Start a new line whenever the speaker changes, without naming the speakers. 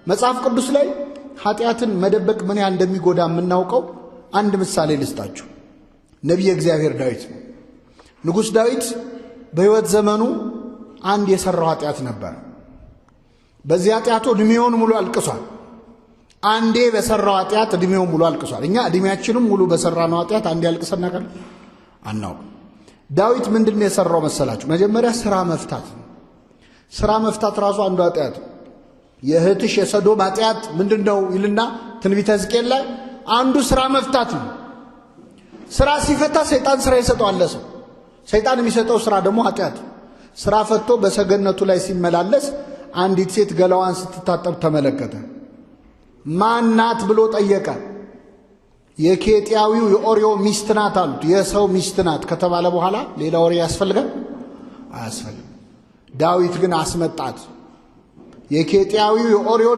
መጽሐፍ ቅዱስ ላይ ኃጢአትን መደበቅ ምን ያህል እንደሚጎዳ የምናውቀው አንድ ምሳሌ ልስጣችሁ። ነቢየ እግዚአብሔር ዳዊት ነው። ንጉሥ ዳዊት በሕይወት ዘመኑ አንድ የሠራው ኃጢአት ነበር። በዚህ ኃጢአቱ ዕድሜውን ሙሉ አልቅሷል። አንዴ በሠራው ኃጢአት ዕድሜውን ሙሉ አልቅሷል። እኛ ዕድሜያችንም ሙሉ በሠራነው ኃጢአት አንዴ አልቅሰን እናውቃለን? አናውቅም። ዳዊት ምንድን ነው የሠራው መሰላችሁ? መጀመሪያ ስራ መፍታት ነው። ስራ መፍታት ራሱ አንዱ ኃጢአት ነው። የእህትሽ የሰዶም ኃጢአት ምንድን ነው ይልና ትንቢተ ሕዝቅኤል ላይ አንዱ ስራ መፍታት ነው። ስራ ሲፈታ ሰይጣን ስራ ይሰጠዋል ለሰው። ሰይጣን የሚሰጠው ስራ ደግሞ ኃጢአት። ስራ ፈቶ በሰገነቱ ላይ ሲመላለስ አንዲት ሴት ገላዋን ስትታጠብ ተመለከተ። ማናት ብሎ ጠየቀ። የኬጢያዊው የኦርዮ ሚስት ናት አሉት። የሰው ሚስት ናት ከተባለ በኋላ ሌላ ወሬ ያስፈልጋል? አያስፈልግም። ዳዊት ግን አስመጣት። የኬጢያዊው የኦርዮ